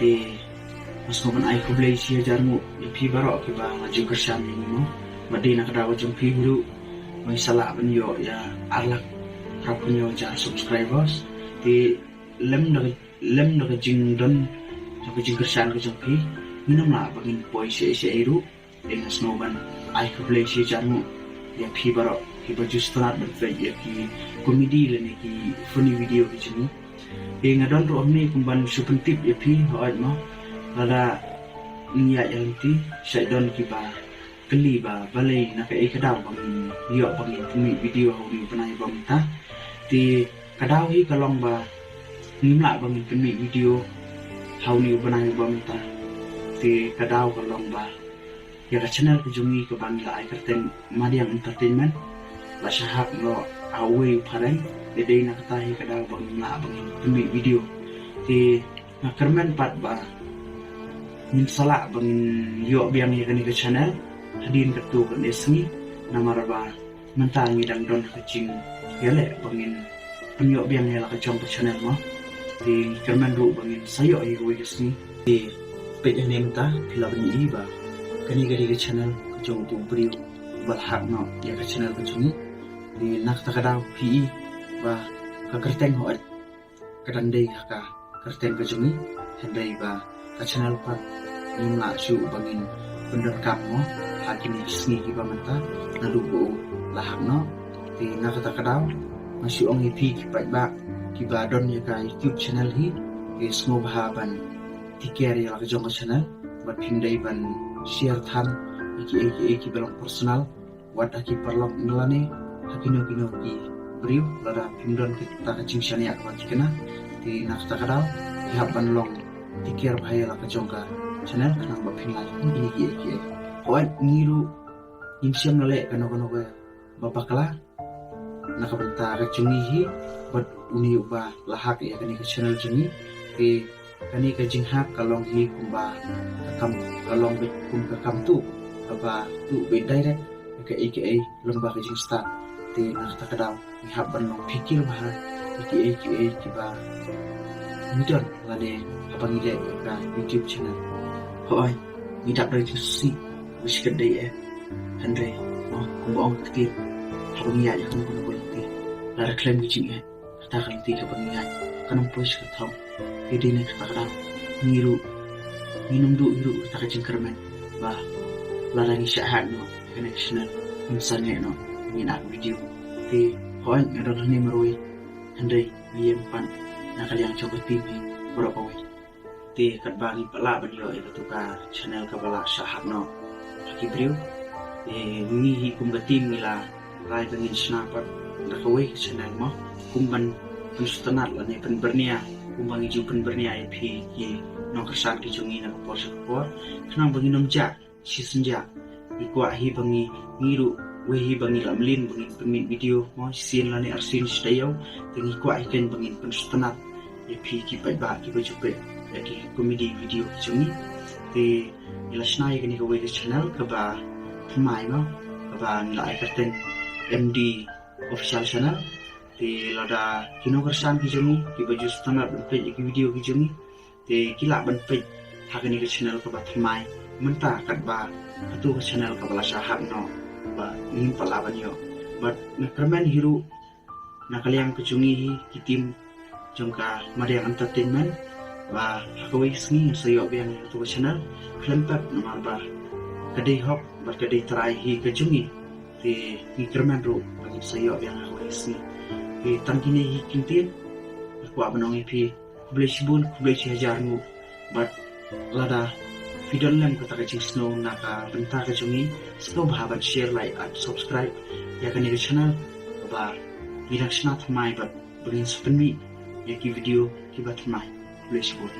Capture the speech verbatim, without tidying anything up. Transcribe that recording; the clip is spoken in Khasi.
Te nga sngewbha ban ai khublei shi hajar nguh ïa phi baroh kiba la ju kyrshan ïa ngi mo. Bad dei na ka daw jong phi hi ruh ba ngi sa lah ban ïoh ïa ar lak arphew hynñiew hajar subscribers. Te lem da ka, lem da ka jingdon, da ka jingkyrshan ka jong phi, ngim lah ba ngin poi shaei shaei ruh. Te nga sngewbha ban ai khublei shi hajar nguh ïa phi baroh kiba ju sngewtynnat ban peit ïa ki comedy lane ki funny video ki jong ngi. Te nga don ruh hangne kum ban shu pyntip ïa phi, hooid mo. Lada ngi ïaid ïa lynti, shait don kiba kylli ba balei, na kaei ka daw ba ngin ïoh ba ngin pynmih video ha une u bnai ba mynta. Te ka daw hi ka long ba ngim lah ba ngin pynmih video ha une u bnai ba mynta. Te ka daw ka long ba ïa ka channel ka jong ngi kaba ngi la ai kyrteng Madiang Entertainment la shah hack noh ha uwei u phareng. Te dei na kata hi ka daw ba ngim lah ba ngin pynmih video. Te nga kyrmen pat ba ngin sa lah ba ngin ïoh biang ïa kane ka channel hadien katto katne sngi, namar ba mynta ngi dang don ha ka jingïaleh ba ngin pynïoh biang ïa la ka jong ka channel mo. Te ngi kyrmen ruh ba ngin sa ïoh ïa kawei ka sngi. Te peit hangne mynta phi lah ban ïohi ba kane ka dei ka channel ka jong uto u briew ba la hack noh ïa ka channel ka jong ngi. Te na kata ka daw phi i ba ka kyrteng, hooid, ka dang dei ha ka kyrteng ka jong ngi, hynrei ba ka channel pat ngim lah shuh ba ngin pyndonkam mo ha kine ki sngi kiba mynta naduh ba u la hack noh. Te na kata ka daw nga shu ong ïa phi ki paidbah kiba don ïa ka YouTube channel hi, te sngewbha ban take care ïa la ka jong ka channel bad phim dei ban share than ïa kiei kiei kiba long personal wat ha ki paralok ne lane ha kino kino ki briew. Lada phim don kata ka jingshaniah kaba thikna, te na kata ka daw phi hap ban long take care bha ïa la ka jong ka channel khnang ba phin lah ïa kine kiei kiei. Hooid, ngi ruh ngim shym la leh kano kano kaba bakla na ka bynta ka jong ngi hi bad une uba la hack ïa kane ka channel jong ngi. Te kane ka jinghack ka long hi kumba ka kam, ka long beit kum ka kam tuh kaba tuh beit direct ïa kaei kaei lyngba ka jingstad. Te na kata ka daw ngi hap ban long phikir bha ïa kiei kiei kiba ngi don lane haba ngi leh ïa ka YouTube channel. Hooid, ngi dap da ka jingsngewsih ba shi katdei eh, hynrei mo, kumba ong ka ktien, haba ngi ïaid ïa kano kano ka lynti, lada khlem ka jingeh, kata ka lynti kaba ngi ïaid kan ym poi sha ka thong. Te dei na kata ka daw ngi ruh ngin ym duh hi ruh kata ka jingkyrmen ba lada ngi shah hack noh ïa kane ka channel, ngin sangeh noh, ngin act video. Te hooid, nga don hangne marwei, hynrei ngi ïeng pat na ka liang jong ka team hi baroh kawei. Te katba ngim pat lah ban ïoh ïa kato ka channel kaba la shah hack noh ha ki briew, te ngi hi kum ka team ngi la rai ba ngin shna pat da kawei ka channel mo, kum ban pynsngewtynnat lane pynbyrngia, kumba ngi ju pynbyrngia ïa phi ki nongkyrshan ki jong ngi na ka por sha ka por, khnang ba ngin ym jah shisynja. Ngi kwah hi ba ngi, ngi ruh wei hi ba ngi la mlien ba ngin pynmih video mo, shisien lane arsien shi taïew. Te ngi kwah hi kein ba ngin pynsngewtynnat ïa phi ki paidbah kiba ju peit ïa ki comedy video ki jong ngi. Te ngi la shna ïa kane kawei ka channel kaba thymmai mo, kaba ngi la ai kyrteng M D Official Channel. Te lada ki nongkyrshan ki jong ngi kiba ju sngewtynnat ban peit ïa ki video ki jong ngi, te ki lah ban peit ha kane ka channel kaba thymmai mynta katba kato ka channel kaba la shah hack noh ba ngim pat lah ban ïoh. Bad nga kyrmen hi ruh na ka liang ka jong ngi hi ki team jong ka Madiang Entertainment ba ha kawei ka sngi ngin sa ïoh biang ïa kato ka channel khlem pep, namar ba ka dei hok bad ka dei trai hi ka jong ngi. Te ngi kyrmen ruh ba ngin sa ïoh biang ha kawei ka sngi. Te tang kine hi ki ktien nga kwah ban ong ïa phi, khublei shibun, khublei shi hajar nguh. Bad lada phi don lem kata ka jingsngew na ka bynta ka jong ngi, sngewbha ban share, like and subscribe ïa kane ka channel ba ngi dang shna thymmai bad ba ngin sa pynmih ïa ki video kiba thymmai. Khublei shibun.